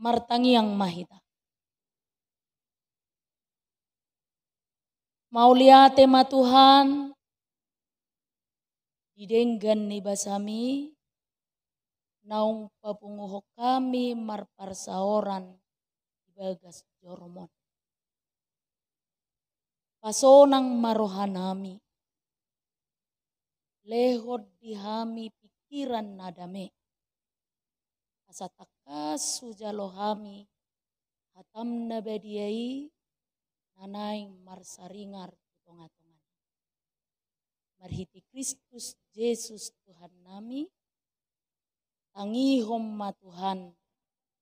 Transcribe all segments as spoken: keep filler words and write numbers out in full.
Martangiang ma hita. Mauliate ma Tuhan, di denggan ni basaMi, naung papunguhon hami marparsaoran di bagas joromon. Pasonang ma rohanami, lehon di hami pingkiran na dame, asa tangkas hujalo hami hataM na badia i, na naeng marsaringar tu tonga-tonga. Marhite Kristus Jesus Tuhannami, tangihon ma Tuhan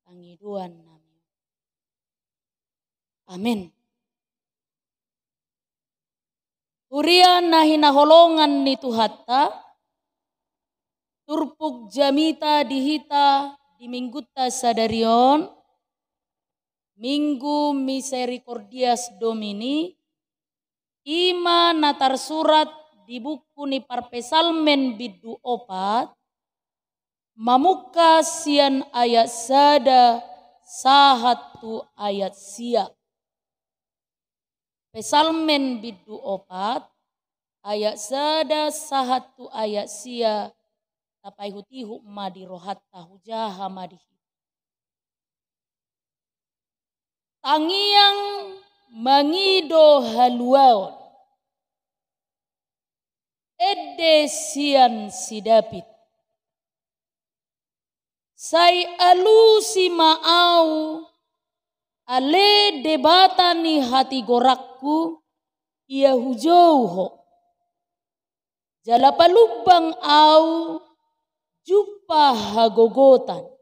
pangidoannami. Amen. Huria na hinaholongan ni Tuhanta, turpuk jamita di hita di Minggunta sadari on, Minggu Misericordias Domini, i ma na tarsurat di buku ni Parpsalmen bindu opat, mamungka sian ayat sada sahat tu ayat sia. Psalmen bindu opat, ayat sada sahat tu ayat sia, tapaihut-ihut ma di rohanta, hujaha ma di hita. Tangiang mangido haluaon. Ende sian si David. Sai alusi ma ahu, ale Debata ni hatigoranku, ia hujou Ho. Jala palumbang ahu jumpa hagogotan.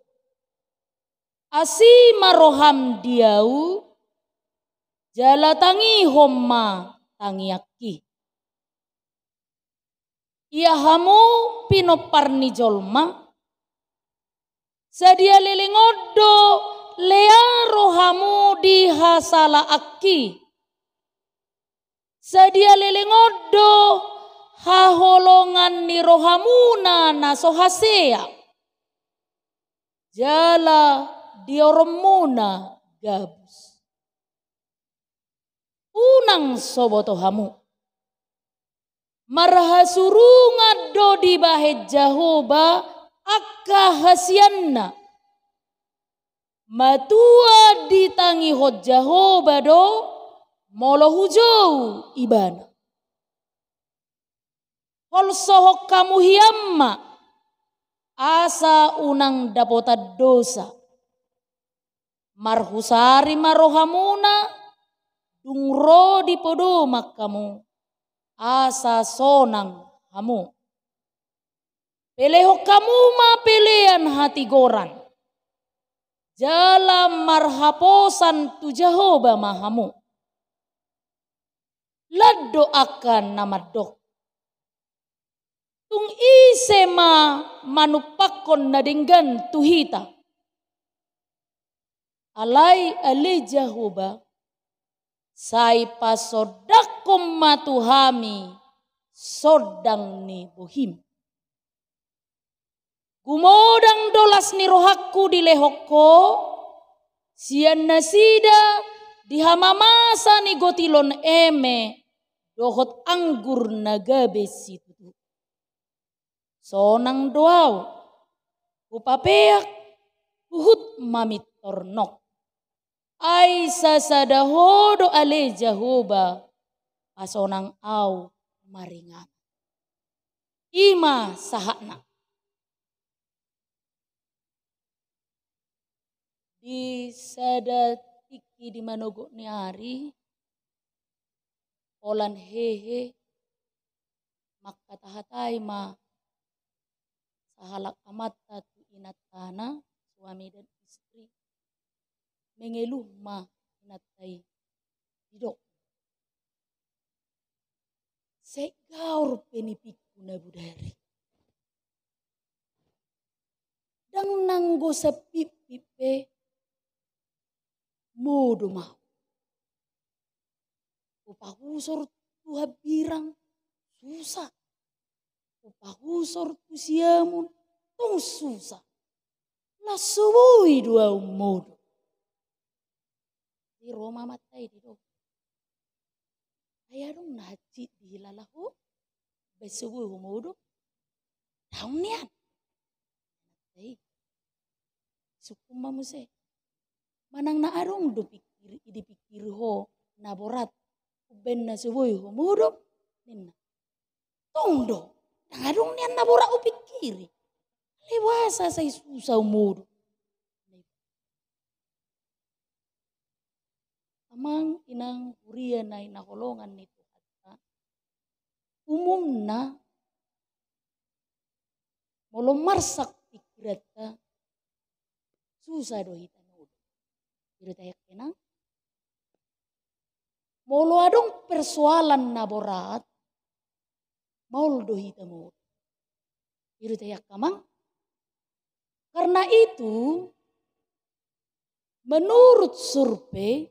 Asi ma roham di ahu, jala tangihon ma tangiangki. Ia hamu pinompar ni jolma, sadia leleng on do lea rohamu di hasalaanki? Sadia leleng on do haholongan ni rohamuna na so hasea, jala dioronmuna gabus? Unang so boto hamu. Marhasurungan do dibahen Jahowa angka hasianna. Matua ditangihon Jahowa do molo hujou Ibana. Holsohon hamu hian ma, asa unang dapotan dosa. Marhusari ma rohamuna, dung ro di podoman hamu, asa sonang hamu. Pelehon hamu ma pelean hatigoran, jala marhaposan tu Jahowa ma hamu. Lan do angka na mandok: Tung ise ma manumpakkon na denggan tu hita? Alai ale Jahowa, sai pasondangkon ma tu hami sondang ni bohim. Gumodang do las ni rohangku dilehon Ho sian nasida di hamamasa ni gotilon eme dohot anggur na gabe situtu. Sonang do ahu, hupapeak huhut mamintor nok. Ai sasada Ho do ale Jahowa, pasonang ahu maringanan. I ma sahatna. Di sada tingki di manogot ni ari, holan hehe, mangkatahatai ma sahalak amanta tu inantana, suami dan istri, mengeluh ma inanta i, didok: Sai gaor pe nipingku na bodari. Ndang nanggo sapipi pe modom ahu. Hupahusor tu hambirang, susah. Hupahusor tu siamun, tong susah. Las so boi do ahu modom. Berarti ro ma amanta i didok. Ai adong na hansit dihilala ho, baen so boi ho modom. Daong nian. Amanta i. Sungkun ma muse. Manang na adong do pikir, dipikiri ho na borat, umbaen na so boi ho modom, ninna. Tong do, ndang adong nian na borat hupikiri. Alai boasa sai susa ho modom? Amang inang huria na hinaholongan ni Tuhanta, umumna molo marsak pikiranta, susa do hita modom. Jadi tayak kenang. Molo adong persoalan na borat, maol do hita modom. Jadi tayak amang. Karena itu, menurut survei,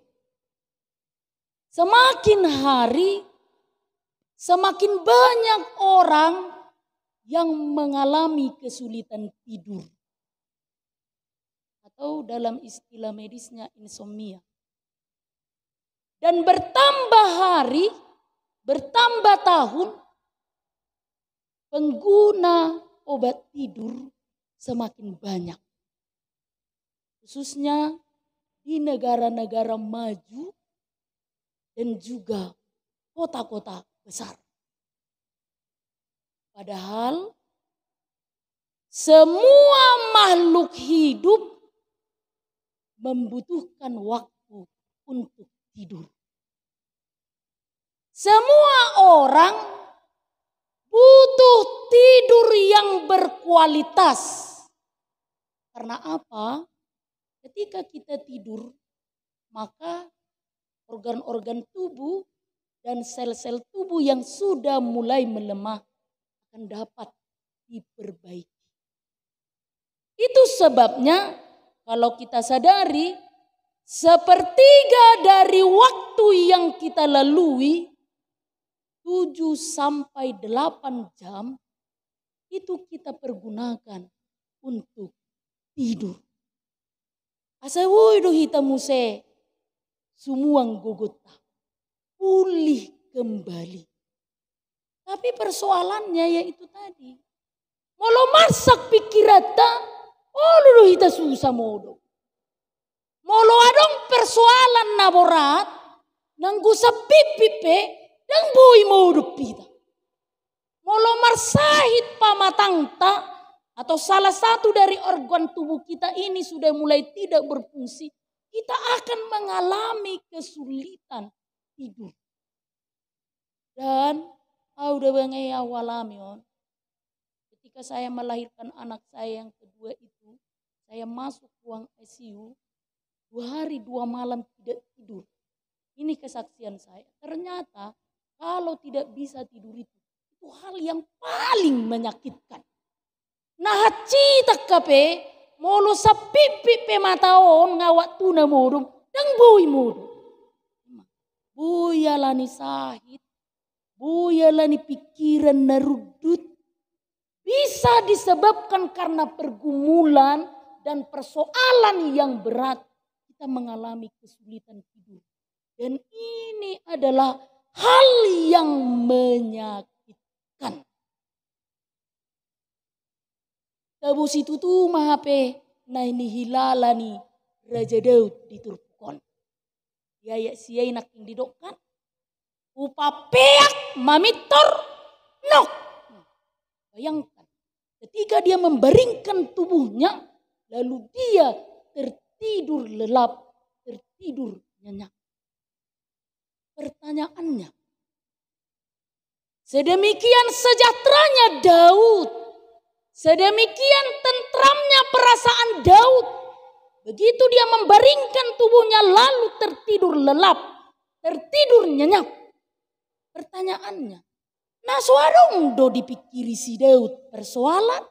semakin hari, semakin banyak orang yang mengalami kesulitan tidur. Atau dalam istilah medisnya insomnia. Dan bertambah hari, bertambah tahun, pengguna obat tidur semakin banyak. Khususnya di negara-negara maju dan juga kota-kota besar. Padahal semua makhluk hidup membutuhkan waktu untuk tidur. Semua orang butuh tidur yang berkualitas. Karena apa? Ketika kita tidur, maka organ-organ tubuh dan sel-sel tubuh yang sudah mulai melemah akan dapat diperbaiki. Itu sebabnya, kalau kita sadari, sepertiga dari waktu yang kita lalui, tujuh sampai delapan jam, itu kita pergunakan untuk tidur. Asa boi do hita muse sumuang gogonta, pulih kembali. Tapi persoalannya ya itu tadi. Molo marsak pikiranta, olo do hita susa modom. Molo adong persoalan na borat, nanggo sapitpit pe, ndang boi modom hita. Molo marsahit pamatangta, atau salah satu dari organ tubuh kita ini sudah mulai tidak berfungsi, kita akan mengalami kesulitan tidur. Dan au da bangei au alami on. Ketika saya melahirkan anak saya yang kedua itu, saya masuk ruang I C U, dua hari dua malam tidak tidur. Ini kesaksian saya. Ternyata kalau tidak bisa tidur itu, itu hal yang paling menyakitkan. Na hansit angka pe, molo sapitpit pe mata on nga waktuna modom, ndang boi modom. Boi alani sahit, boi alani pikiran na rundut, bisa disebabkan karena pergumulan dan persoalan yang berat, kita mengalami kesulitan tidur. Dan ini adalah hal yang menyakitkan. Tabo situtu ma hape na nihilala ni Raja Daud di turpuk on. Di ayat sia i nangkin didok kan, hupapeak mamintor nok. Bayangkan, ketika dia membaringkan tubuhnya, lalu dia tertidur lelap, tertidur nyenyak. Pertanyaannya, sedemikian sejahteranya Daud, sedemikian tentramnya perasaan Daud, begitu dia membaringkan tubuhnya lalu tertidur lelap, tertidur nyenyak. Pertanyaannya, na so adong do dipikiri si Daud persoalan?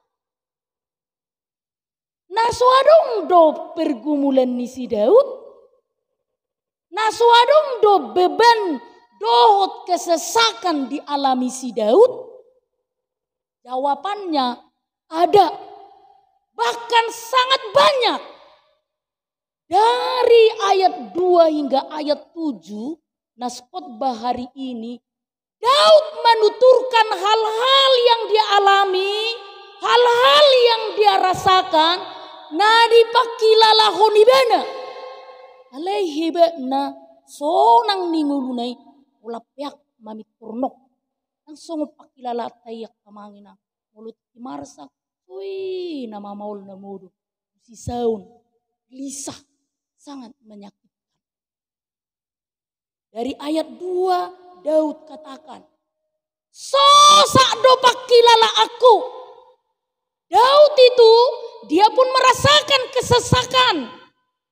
Na so adong do pergumulan ni si Daud? Na so adong do beban dohot kesesakan dialami si Daud? Jawabannya ada, bahkan sangat banyak. Dari Dari ayat dua hingga ayat tujuh, nas khotbah hari ini, Daud menuturkan hal-hal yang dia alami, hal-hal yang dia rasakan, na dipangkilalahon ibana. Alai hebatna, sonang ni ngoluna i, pola peak mamintor nok. Nang songon pangkilalaanta i angka amang inang, molo tingki marsak, ui, na mamaol na modom, sisaun, gelisah, sangat menyakitkan. Dari ayat dua, Daud katakan, "Sosak do pangkilalaanku." Daud itu, dia pun merasakan kesesakan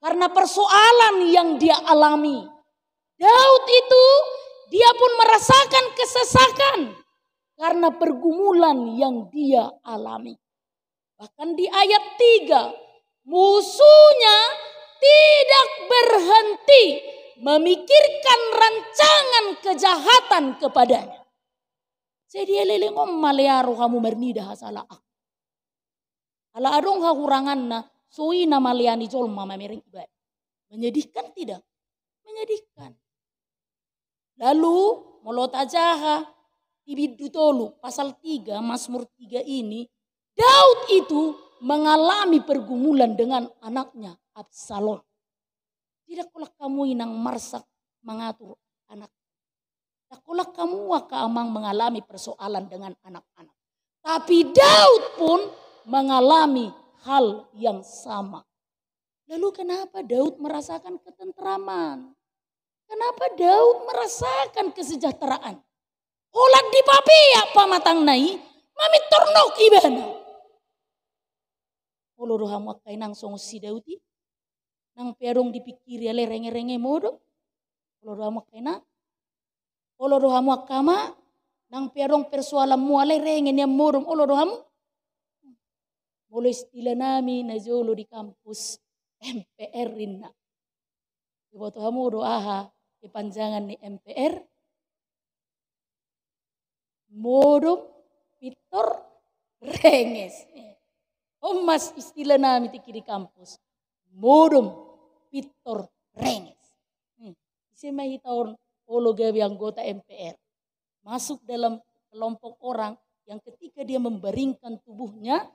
karena persoalan yang dia alami. Daud itu, dia pun merasakan kesesakan karena pergumulan yang dia alami. Bahkan di ayat tiga, musuhnya tidak berhenti memikirkan rancangan kejahatan kepadanya. Jadi eleleng on ma lea rohamu marnida hasalaanku. Ala adong hahuranganna, so i na maleani jolma mamereng ibana. Menyedihkan tidak? Menyedihkan. Lalu, molo tajaha di bindu tolu, pasal tiga, Mazmur tiga ini, Daud itu mengalami pergumulan dengan anaknya Absalom. Tidak holan hamu inang marsak mangatur anak. Tidak holan hamu angka amang mengalami persoalan dengan anak-anak. Tapi Daud pun mengalami hal yang sama. Lalu kenapa Daud merasakan ketentraman? Kenapa Daud merasakan kesejahteraan? Holan dipapeak pamatangna i, mamintor nok ibana. Olo do hamu angka inang songon si Daud i, nang pe adong dipingkiri alai renge-renge modom. Olo do hamu angka inang. Olo do hamu angka ama, nang pe adong persoalanmu alai renge nian modom, olo do hamu. Molo istilah nami na jolo di kampus, M P R inna. Diboto hamu do aha kepanjangan ni M P R? Modom, pintor, renges. On ma istilah nami tingki di kampus. Modom, pintor, renges. Hmm. Ise ma hita on olo gabe anggota M P R. Masuk dalam kelompok orang yang ketika dia membaringkan tubuhnya,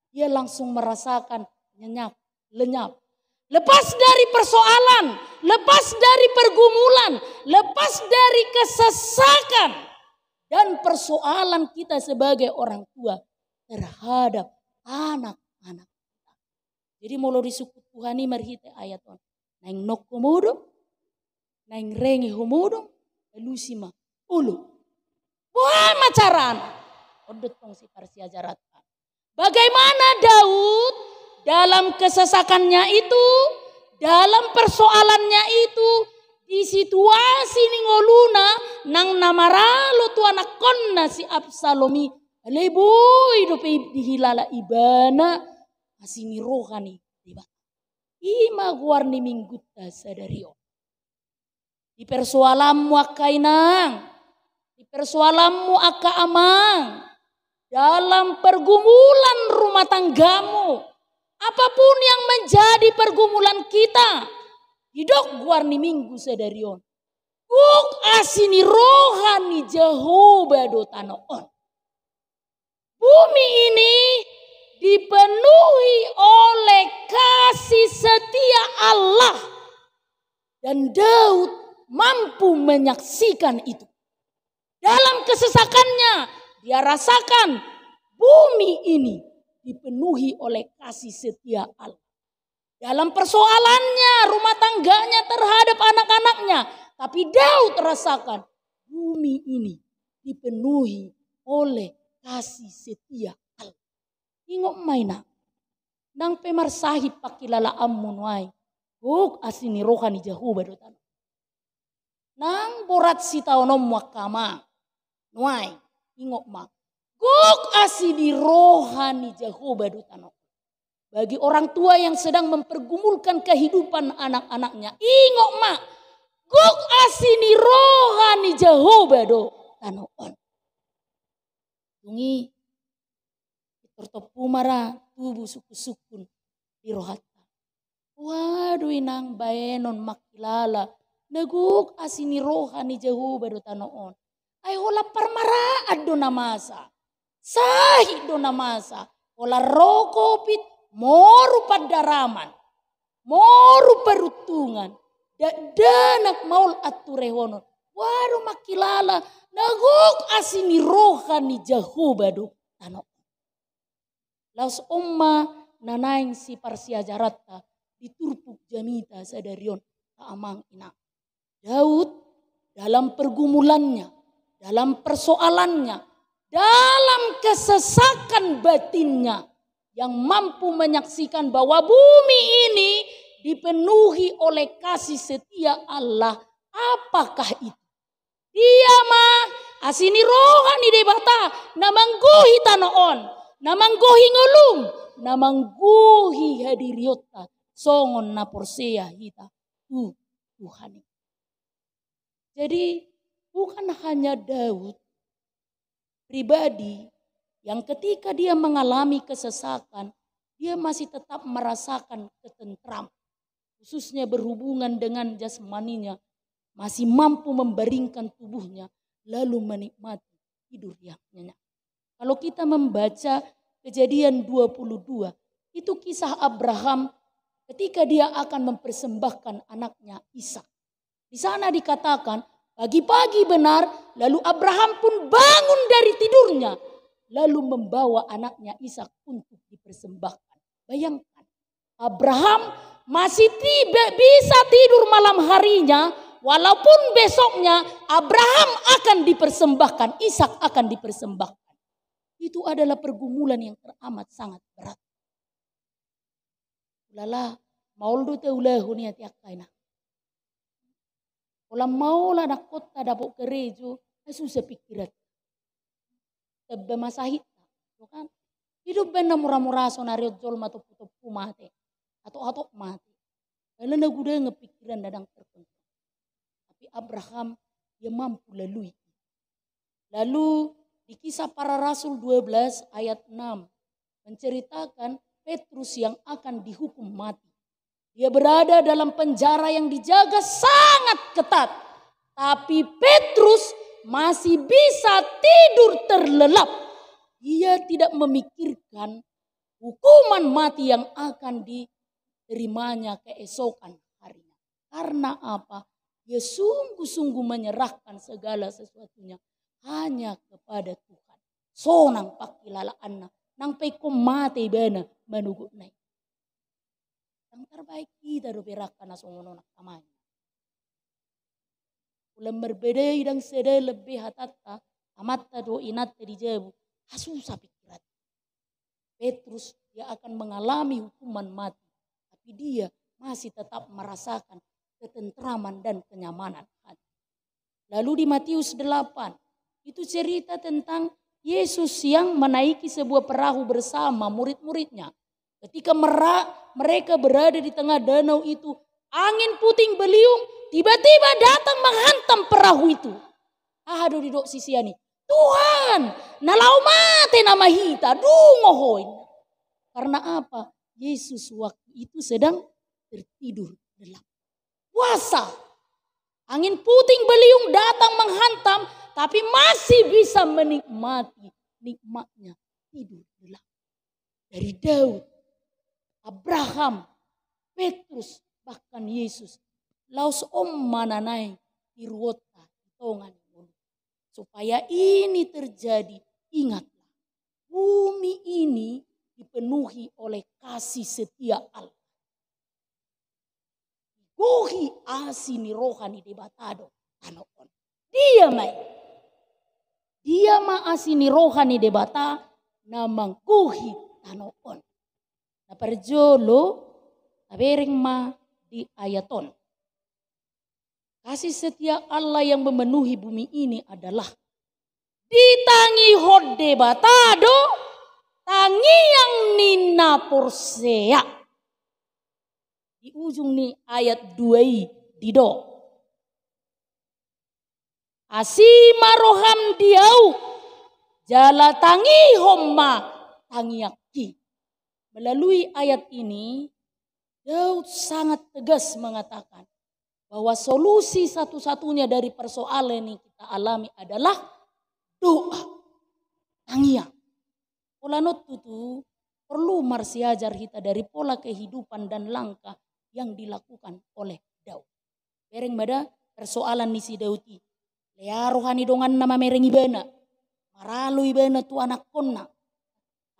dia langsung merasakan nyenyak, lenyap. Lepas dari persoalan, lepas dari pergumulan, lepas dari kesesakan dan persoalan kita sebagai orang tua terhadap anak-anak kita. Jadi molo disungkun Tuhan i marhite ayat on. Naeng nok ho modom, naeng renge ho modom, alusi ma. Olo. Boha ma carana? On do tong siparsiajaranta. Bagaimana Daud dalam kesesakannya itu, dalam persoalannya itu, di situasi ni ngoluna nang na maralo tu anakkonna si Absalom i, alai boi dope dihilala ibana asi ni roha ni Debata. I ma goar ni minggunta sadari on. Di persoalanmu angka inang, di persoalanmu angka amang, dalam pergumulan rumah tanggamu, apapun yang menjadi pergumulan kita, didok goar ni minggu sadari on. Gok asi ni roha ni Jahowa do tano on. Bumi ini dipenuhi oleh kasih setia Allah. Dan Daud mampu menyaksikan itu. Dalam kesesakannya, dia rasakan bumi ini dipenuhi oleh kasih setia Allah. Dalam persoalannya, rumah tangganya, terhadap anak-anaknya. Tapi Daud rasakan bumi ini dipenuhi oleh kasih setia Allah. Ingot ma inang, nang pe marsahit pangkilalaanmu nuaeng, gok asi ni roha ni Jahowa do tano. Nang borat sitaononmu angka amang, nuaeng, ingot ma, gok asi ni roha ni Jahowa do tano. Bagi orang tua yang sedang mempergumulkan kehidupan anak-anaknya, ingot ma, gok asi ni roha ni Jahowa do tano on. Dung i, pintor tompu ma ra tubu sungkun-sungkun di rohanta. Ua do inang baenon mangkilala na gok asi ni roha ni Jahowa do tano on. Ai holan parmaraan do na masa, sahit do na masa, holan ro covid, moru pandaraman, moru paruntungan, dakdanak maol anturehonon. Ua do mangkilala na gok asi ni roha ni Jahowa do tano on. Laos on ma na naeng siparsiajaranta di turpuk jamita sadari on, amang inang. Daud dalam pergumulannya, dalam persoalannya, dalam kesesakan batinnya, yang mampu menyaksikan bahwa bumi ini dipenuhi oleh kasih setia Allah. Apakah itu? Dia ma asi ni roha ni Debata na manggohi tano on, na manggohi ngolum, na manggohi hadirionta songon na porsea hita tu Tuhan i. Jadi, bukan hanya Daud pribadi yang ketika dia mengalami kesesakan, dia masih tetap merasakan ketentraman, khususnya berhubungan dengan jasmaninya, masih mampu membaringkan tubuhnya, lalu menikmati tidur yang nyenyak. Kalau kita membaca Kejadian dua puluh dua, itu kisah Abraham ketika dia akan mempersembahkan anaknya Ishak. Di sana dikatakan, pagi-pagi benar, lalu Abraham pun bangun dari tidurnya, lalu membawa anaknya Ishak untuk dipersembahkan. Bayangkan, Abraham masih ti-, be-, bisa tidur malam harinya, walaupun besoknya Abraham akan dipersembahkan, Ishak akan dipersembahkan. Itu adalah pergumulan yang teramat sangat berat. Ulala, maol do taulahon i ate angka inang. Holan maol anakkonta dapot karejo, ai susa pingkiran. Tamba ma sahit, kan? Hidup baen na mura-mura sonari on jolma tompu-tompu mate. Atok-atok mate. Karena na godang pingkiran na dang terkontrol. Tapi Abraham, dia mampu lalui. Lalu di Kisah Para Rasul dua belas ayat enam menceritakan Petrus yang akan dihukum mati. Dia berada dalam penjara yang dijaga sangat ketat. Tapi Petrus masih bisa tidur terlelap. Dia tidak memikirkan hukuman mati yang akan diterimanya keesokan harinya. Karena apa? Dia sungguh-sungguh menyerahkan segala sesuatunya hanya kepada Tuhan. Sonang pangkilalaanna, nang pe ingkon mate ibana manogot na i. Dang tarbaen hita dope angka na songon on, angka amang. Holan marbeda i, dang sada lambek hatanta, amanta dohot inanta di jabu, ai susa pingkiran. Petrus, dia akan mengalami hukuman mati, tapi dia masih tetap merasakan ketentraman dan kenyamanan hati. Lalu di Matius delapan, itu cerita tentang Yesus yang menaiki sebuah perahu bersama murid-muridnya. Ketika mera-, mereka berada di tengah danau itu, angin puting beliung tiba-tiba datang menghantam perahu itu. Aha do didok sisean i? Tuhan, na laho mate nama hita, dungo Ho, inna. Karena apa? Yesus waktu itu sedang tertidur lelap. Puasa. Angin puting beliung datang menghantam, tapi masih bisa menikmati nikmatnya tidur lelap. Dari Daud, Abraham, Petrus, bahkan Yesus. Laos on ma na naeng tiruonta di tonga ni ngolu. Supaya ini terjadi, ingatlah, bumi ini dipenuhi oleh kasih setia Allah. Digohi asi ni roha ni Debata do tano on. Dia ma i. Dia ma asi ni roha ni Debata na manggohi tano on. Na parjolo, tabereng ma di ayat on. Kasih setia Allah yang memenuhi bumi ini adalah ditangihon Debata do tangiang ni na porsea. Di ujung ni ayat dua i didok: Asi ma roham di Ahu, jala tangihon ma tangiangki. Melalui ayat ini, Daud sangat tegas mengatakan bahwa solusi satu-satunya dari persoalan yang kita alami adalah doa, tangiang. Pola on tutu perlu marsiajar hita dari pola kehidupan dan langkah yang dilakukan oleh Daud. Bereng ma da persoalan ni si Daud i. Lea roha ni donganna mamereng ibana. Maralo ibana tu anakkonna.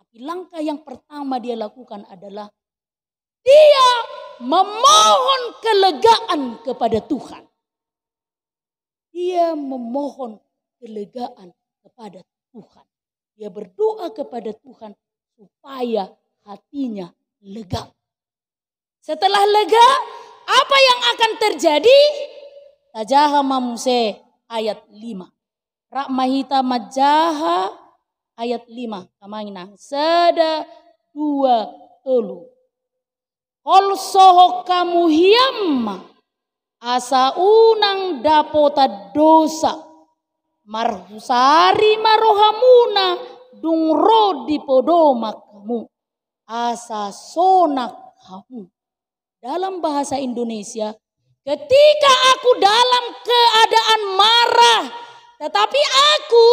Tapi langkah yang pertama dia lakukan adalah dia memohon kelegaan kepada Tuhan. Dia memohon kelegaan kepada Tuhan. Dia berdoa kepada Tuhan supaya hatinya lega. Setelah lega, apa yang akan terjadi? Tajaha ma muse ayat lima. Rap ma hita manjaha ayat lima. Amang inang, sada, dua, tolu. Holsohon hamu hian ma, asa unang dapotan dosa. Marhusari ma rohamuna, dung ro di podoman hamu, asa sonang hamu. Dalam bahasa Indonesia, ketika aku dalam keadaan marah, tetapi aku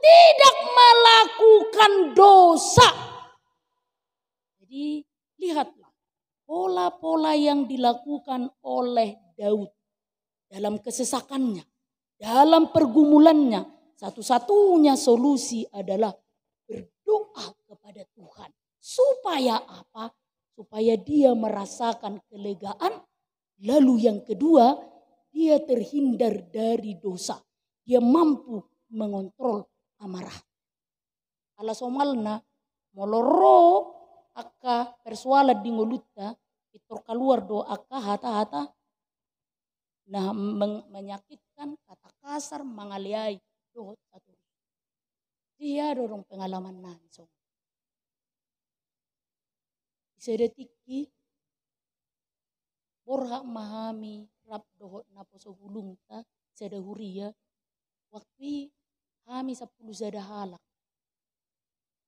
tidak melakukan dosa. Jadi, lihatlah pola-pola yang dilakukan oleh Daud dalam kesesakannya, dalam pergumulannya. Satu-satunya solusi adalah berdoa kepada Tuhan. Supaya apa? Supaya dia merasakan kelegaan. Lalu yang kedua, dia terhindar dari dosa. Dia mampu mengontrol amarah. Ala somalna, molo ro angka persoalan di ngolunta, pintor kaluar do angka hata-hata na meng-, menyakitkan, kata kasar, mangaleai, dohot saturus. Dia do dong pengalaman nami songon. Di sada tingki, borhat ma hami rap dohot naposo bulungta, sada huria, waktu i hami sampulu sada halak.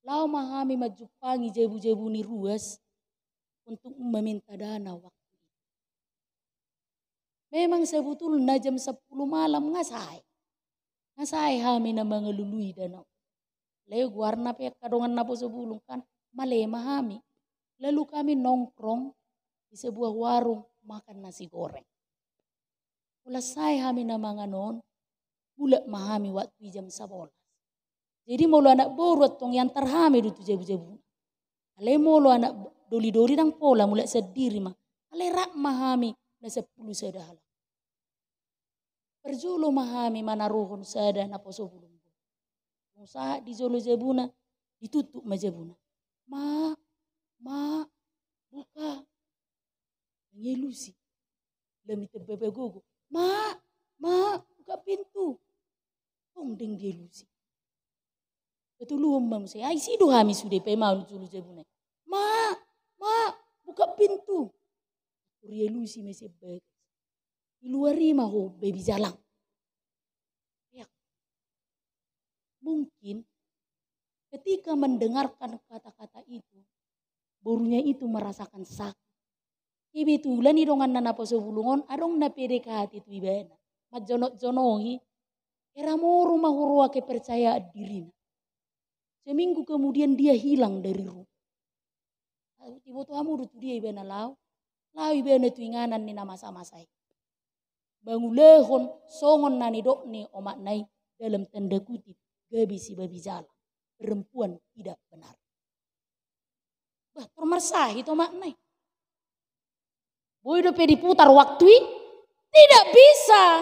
Laho ma hami manjumpangi jabu-jabu ni ruas untuk meminta dana waktu i. Memang sebetulna jam sampulu malam nga sae. Nga sae hami na mangalului dana on. Alai goarna pe angka dongan naposo bulung kan, male ma hami. Lalu kami nongkrong di sebuah warung makan nasi goreng. Molo sae hami na mangan on, mulak ma hami waktu i jam sabolas. Jadi molo anak boru antong iantar hami do tu jabu-jabu. Alai molo anak doli-doli ndang pola, mulak sandiri ma. Alai rap ma hami na sampulu sada halak. Parjolo ma hami manaruhon sada naposo bulung. Dung sahat di jolo jabuna, ditutuk ma jabuna. Mak, mak, buka. Ndang dialusi. Lam i tamba pagogo. Mak, mak, buka pintu. Tong ndang dialusi. Patoluhon ma muse, ai isi do hami sude paima on jolo jabuna. Mak, mak, buka pintu. Dialusi ma sian bagas. Di luar i ma ho babi jalang. Ya. Mungkin ketika mendengarkan kata-kata itu, borunya itu merasakan sakit. Kebetulan i donganna naposo bulung on, adong na P D K T tu ibana. Manjonok-jonohi, hera moru ma huroha kepercayaan dirina. Seminggu kemudian dia hilang dari rumah. Diboto hamu do tu dia ibana laho? Laho ibana tu inganan ni na masa-masa i. Mangulahon songon na nidok ni omakna i dalam tanda kutip, gabe si babi jalang. Perempuan tidak benar. Bah, tor marsahit omakna i. Boi dope diputar waktu i? Tidak bisa.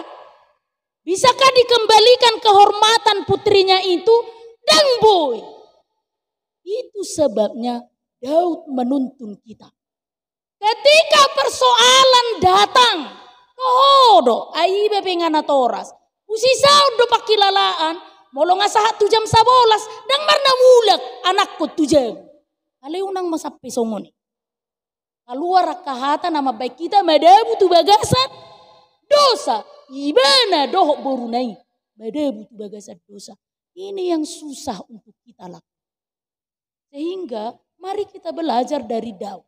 Bisakah dikembalikan kehormatan putrinya itu? Ndang boi. Itu sebabnya Daud menuntun kita. Ketika persoalan datang, toho do, ai iba pe nga natoras. Usisaon do pangkilalaan, molo nga sahat tu jam sabolas, ndang marna mulak anakku tu jabu. Alai unang ma sampe songon i. Kaluar angka hata na mambaen hita madabu tu bagasan dosa. Ibana dohot boruna i madabu tu bagasan dosa. Ini yang susah untuk kita lakukan. Sehingga mari kita belajar dari Daud.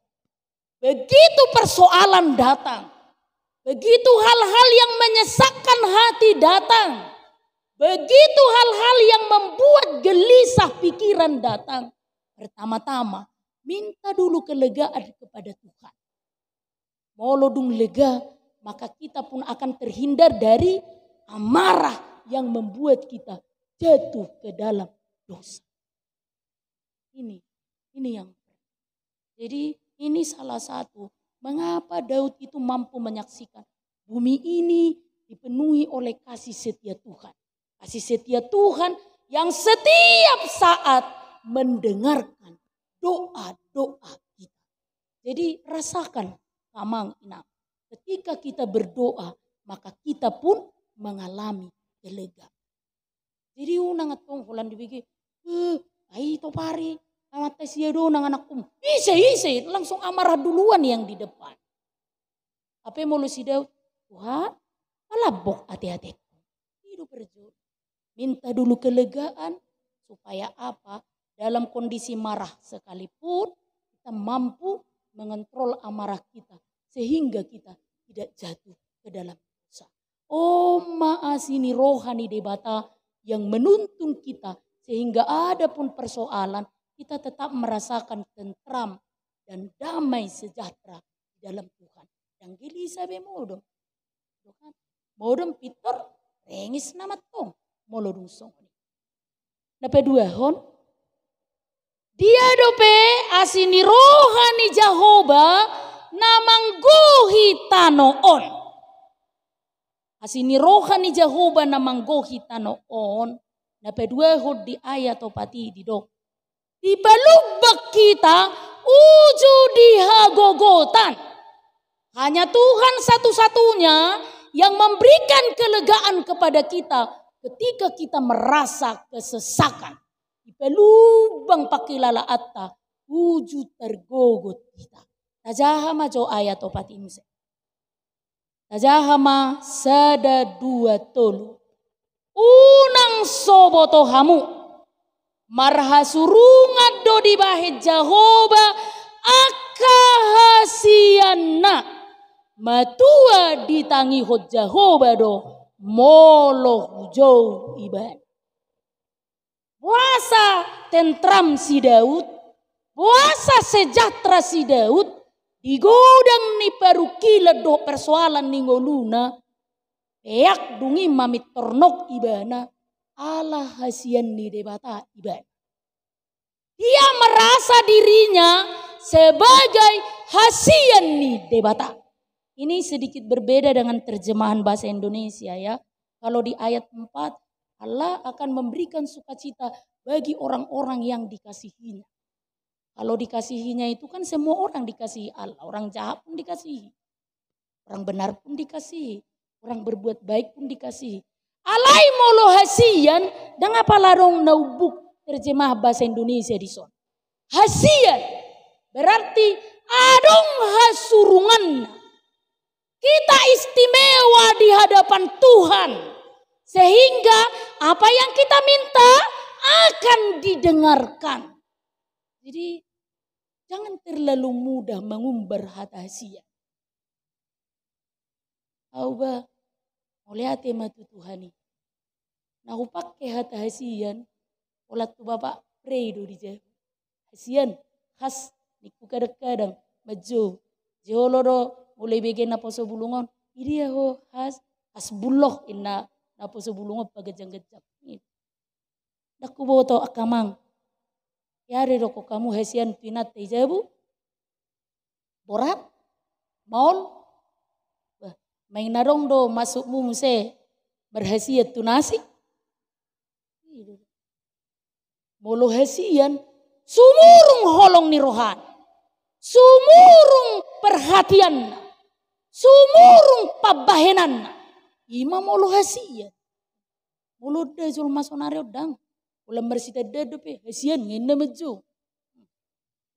Begitu persoalan datang, begitu hal-hal yang menyesakkan hati datang, begitu hal-hal yang membuat gelisah pikiran datang, pertama-tama minta dulu kelegaan kepada Tuhan. Molo dung lega, maka kita pun akan terhindar dari amarah yang membuat kita jatuh ke dalam dosa. Ini, ini yang, jadi, ini salah satu mengapa Daud itu mampu menyaksikan bumi ini dipenuhi oleh kasih setia Tuhan. Kasih setia Tuhan yang setiap saat mendengarkan doa-doa kita. Jadi, rasakan, amang inang, ketika kita berdoa, maka kita pun mengalami kelegaan. Jadi, unang antong holan dibege, "Eh, ai topari, amanta sia do nang anakku." Ise, ise, langsung amarah duluan yang di depan. Hape molo si Daud, "Tuhan, palambok ate-atengku." I do parjolo. Minta dulu kelegaan, supaya apa? Dalam kondisi marah sekalipun, kita mampu mengontrol amarah kita, sehingga kita tidak jatuh ke dalam dosa. On ma asi ni roha ni Debata yang menuntun kita, sehingga ada pun persoalan, kita tetap merasakan tentram dan damai sejahtera di dalam Tuhan. Ndang gelisah be modom. Modom pintor, rengis nama antong molo dung songon i. Na paduahon, dia dope asi ni roha ni Jahowa na manggohi tano on. Asi ni roha ni Jahowa na manggohi tano on, na paduahon di ayat opat i didok: Dipalumbang hita uju di hagogotan. Hanya Tuhan satu-satunya yang memberikan kelegaan kepada kita ketika kita merasa kesesakan. Dipalumbang pangkilalaanta uju targogot hita. Tajaha ma jo ayat opat i muse. Tajaha ma sada, dua, tolu. Unang so boto hamu, marhasurungan do dibahen Jahowa angka hasianna. Matua ditangihon Jahowa do molo hujou ibana. Boasa tentram si Daud, boasa sejahtera si Daud, di godang ni parungkilon dohot persoalan ni ngoluna, peak dung i mamintor nok ibana, ala hasian ni Debata ibana. Dia merasa dirinya sebagai hasian ni Debata. Ini sedikit berbeda dengan terjemahan bahasa Indonesia, ya. Kalau di ayat empat, Allah akan memberikan sukacita bagi orang-orang yang dikasihinya. Kalau dikasihinya itu kan semua orang dikasihi Allah, orang jahat pun dikasihi, orang benar pun dikasihi, orang berbuat baik pun dikasihi. Alai molo hasian, ndang apala adong na umbuk terjemah bahasa Indonesia dison. Hasian berarti adong hasurunganna. Kita istimewa di hadapan Tuhan, sehingga apa yang kita minta akan didengarkan. Jadi, jangan terlalu mudah mengumbar hata hasian. Au ba, mauliate ma tu Tuhan i. Na hupangke hata hasian, holan tu Bapak Prey do di jabu. Hasian, has, ningku kadang-kadang, manjou. Jolo do, molo ibege naposo bulung on. Idia ho, has, has bulok, inna naposo bulung on paganjang-ganjang. Ndang huboto angka amang. Ia didok hamu hasian tu inanta i jabu. Borat, maol. Bah, main adong do masukmu muse marhasian tu nasi. Molo hasian, sumurung holong ni rohana. Sumurung perhatianna. Sumurung pambahenanna. Ima molo hasian. Molo da jolma sonari on ndang. Molo marsitandaan dope, hasian, ninna manjou.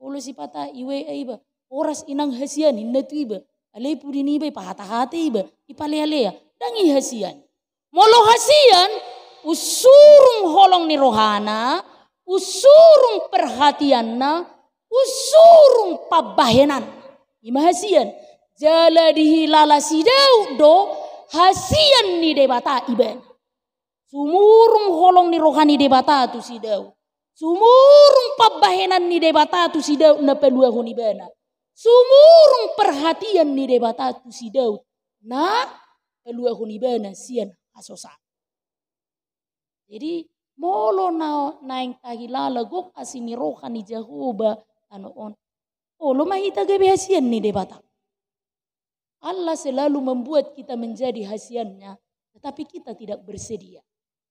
Molo sipata i W A iba, horas inang hasian, ninna tu iba. Alai pudi ni iba, ipahata-hata iba, ipalea-lea. Ndang i hasian. Molo hasian, usurung holong ni rohana, usurung perhatianna, usurung pambahenan. Ima hasian. Jala dihilala si Daud do hasian ni Debata ibana. Sumurung holong ni roha ni Debata tu si Daud. Sumurung pambahenan ni Debata tu si Daud na paluahon ibana. Sumurung perhatian ni Debata tu si Daud na paluahon ibana sian hasosaan. Jadi, molo na, naeng tahilala gok asi ni roha ni Jahowa tano on, olo ma hita gabe hasian ni Debata. Allah selalu membuat kita menjadi hasiannya, tetapi kita tidak bersedia.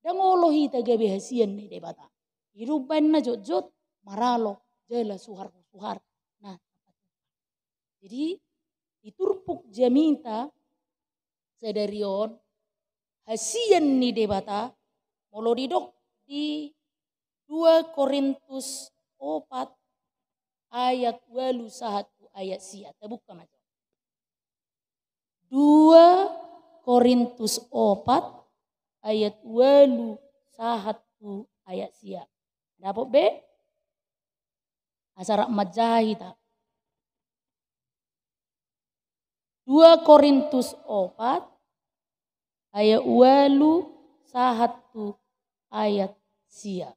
Ndang olo hita gabe hasian ni Debata. Hidup baen na jotjot, maralo, jala suhar-suhar. Nah, jadi di turpuk jamita sadari on, hasian ni Debata, molo didok di dua Korintus opat ayat ualu sahat tu ayat sia. Tabuka ma jo. Dua Korintus opat ayat ualu sahat tu ayat sia. Dapot be? Asa rap manjaha hita. Dua Korintus opat ayat ualu sahat tu ayat sia.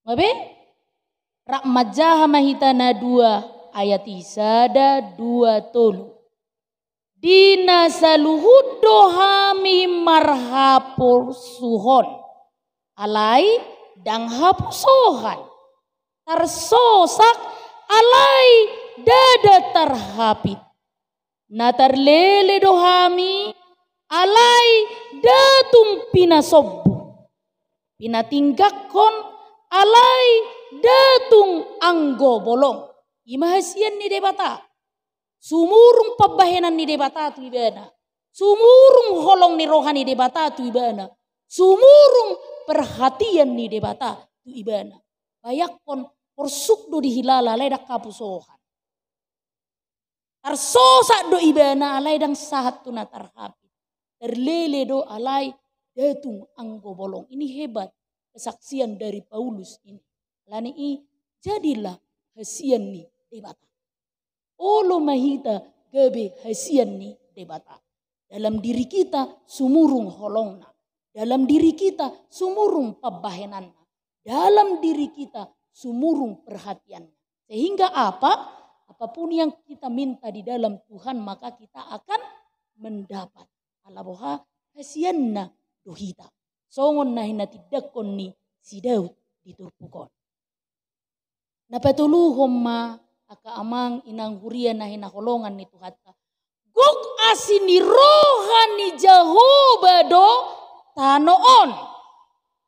Gabe? Rap manjaha ma hita na dua ayat i, sada, dua, tolu. Di na saluhut do hami marhaporsuhon, alai ndang haposohan. Tarsosak, alai ndada tarhapit. Na tarlele do hami, alai nda tung pinasombu. Pinatinggakkon, alai nda tung anggo bolong. Ima hasian ni Debata. Sumurung pambahenan ni Debata tu ibana. Sumurung holong ni roha ni Debata tu ibana. Sumurung perhatian ni Debata tu ibana. Bayangkon, porsuk do dihilala, alai ndang haposohan. Tarsosak do ibana, alai ndang sahat tu na tarhapit. Tarlele do, alai nda tung anggo bolong. Ini hebat kesaksian dari Paulus ini. Alani i, jadilah hasian ni Debata. Olo ma hita gabe hasian ni Debata. Dalam diri kita sumurung holongna. Dalam diri kita sumurung pambahenanna. Dalam diri kita sumurung perhatianna. Sehingga apa? Apapun yang kita minta di dalam Tuhan, maka kita akan mendapat. Ala boha? Hasianna do hita. Songon na hinatindangkon ni si Daud di turpuk on. Na patoluhon ma, angka amang inang huria na hinaholongan ni Tuhanta. Gok asi ni roha ni Jahowa do tano on.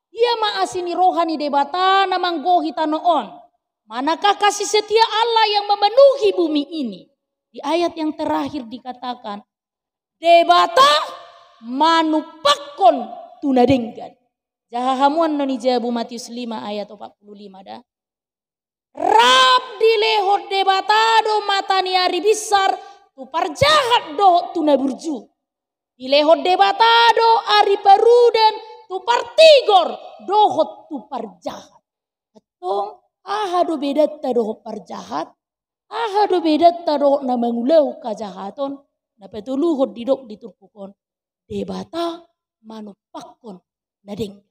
Dia ma asi ni roha ni Debata na manggohi tano on. Manakah kasih setia Allah yang memenuhi bumi ini? Di ayat yang terakhir dikatakan, Debata manumpakkon tu na denggan. Jaha hamu annon i jabu Matius lima ayat opat puluh lima da. Rap dilehon Debata do mata ni ari binsar tu parjahat dohot tu na burju. Dilehon Debata do ari parudan tu partigor dohot tu parjahat. Antong, aha do bedanta dohot parjahat? Aha do bedanta dohot na mangulahon hajahaton? Na patoluhon didok di turpuk on, Debata manumpakkon na denggan.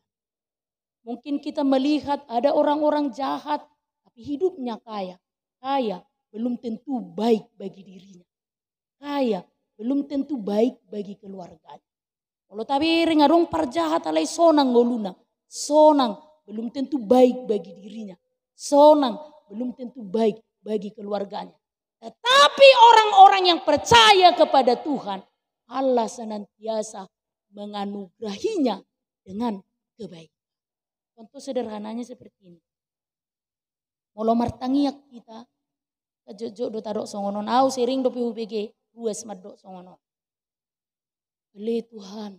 Mungkin kita melihat ada orang-orang jahat, tapi hidupnya kaya. Kaya belum tentu baik bagi dirinya. Kaya belum tentu baik bagi keluarganya. Molo tabereng adong parjahat alai sonang ngoluna, sonang belum tentu baik bagi dirinya, sonang belum tentu baik bagi keluarganya. Tetapi orang-orang yang percaya kepada Tuhan, Allah senantiasa menganugerahinya dengan kebaikan. Contoh sederhananya seperti ini. Molo martangiang hita, jotjot do tadok songon on. Au sering dope hubege ruas mandok songon on. Ale Tuhan,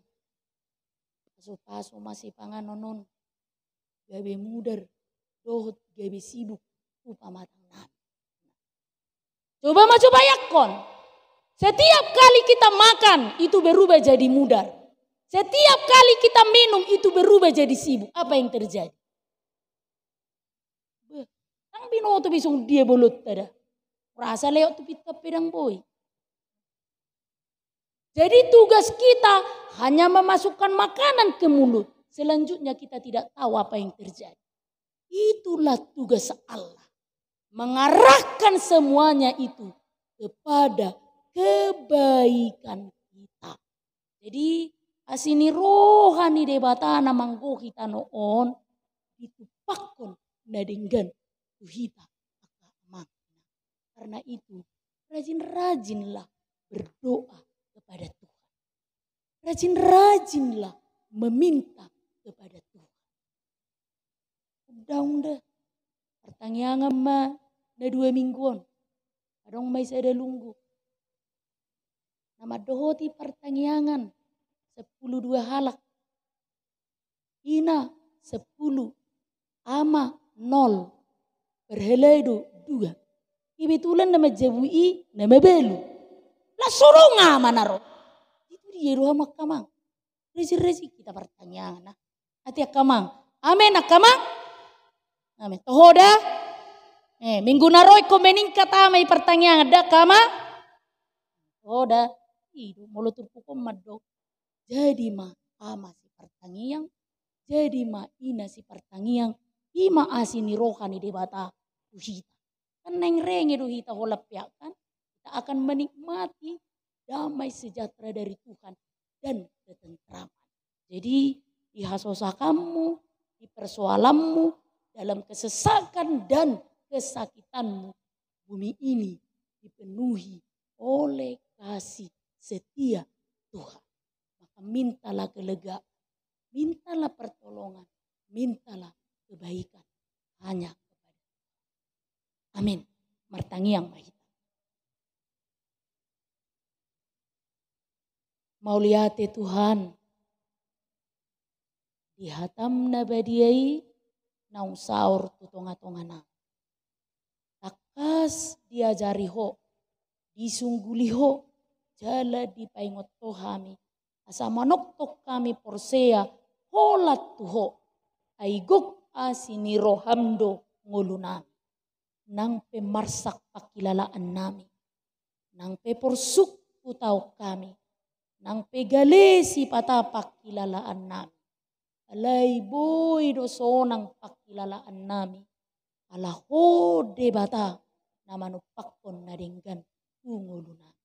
pasupasu ma sipanganon on, gabe mudar dohot gabe sibuk tu pamatangnami. Coba ma jo bayangkon. Setiap kali kita makan, itu berubah jadi mudar. Setiap kali kita minum, itu berubah jadi sibuk. Apa yang terjadi? Beh, ndang binoto be songon dia bolonta da. Rasa lewat tu pintu P D N boi. Jadi tugas kita hanya memasukkan makanan ke mulut. Selanjutnya kita tidak tahu apa yang terjadi. Itulah tugas Allah. Mengarahkan semuanya itu kepada kebaikan kita. Jadi, asi ni roha ni Debata na manggohi tano on, ditumpakkon na denggan tu hita angka amang. Karena itu, rajin-rajinlah berdoa kepada Tuhan. Rajin-rajinlah meminta kepada Tuhan. Undaung da. Partangiangan ma na dua minggu on. Adong ma i sada lunggu. Na mandohoti partangiangan sampulu dua halak. Ina sampulu, ama nol, parhalado dua. Kebetulan na manjabu i na mabalu. Laos so adong ama na ro. Itu dia do hamu angka amang. Rajin-rajin hita partangiangan, nah. Ate angka amang. Amen, angka amang. Amen. Toho da. Eh, minggu na ro ingkon meningkat ama i partangiangan, da angka amang. Toho da. I do, molo turpuk on mandok. Jadi ma ama sipartangiang, jadi ma ina sipartangiang, i ma asi ni roha ni Debata tu hita. Kan naeng renge do hita holan peak kan, kita akan menikmati damai sejahtera dari Tuhan dan ketentraman. Jadi di hasosakanmu, di persoalanmu, dalam kesesakan dan kesakitanmu, bumi ini dipenuhi oleh kasih setia Tuhan. Maka mintalah kelegaan, mintalah pertolongan, mintalah kebaikan hanya kepada Tuhan. Amin. Martangiang ma hita. Mauliate Tuhan, di hatam na badia i naung saor tu tonga-tonganami. Tangkas diajari Ho, disungguli Ho, jala dipaingot Ho hami, asa manongtong hami porsea holan tu Ho, ai gok asi ni roham do ngolunami. Nang pe marsak panghilalaannami, nang pe porsuk hutaon hami, nang pe gale sipata panghilalaannami, alai boi do sonang panghilalaannami, ala Ho Debata na manumpakkon na denggan tu ngolunami.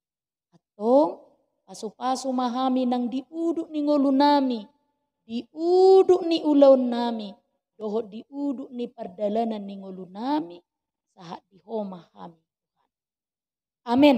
Antong, pasu-pasu ma hami nang di udut ni ngolunami, di udut ni ulaonnami, dohot di udut ni pardalanan ni ngolunami, sahat di Ho ma hami, Tuhan. Amen.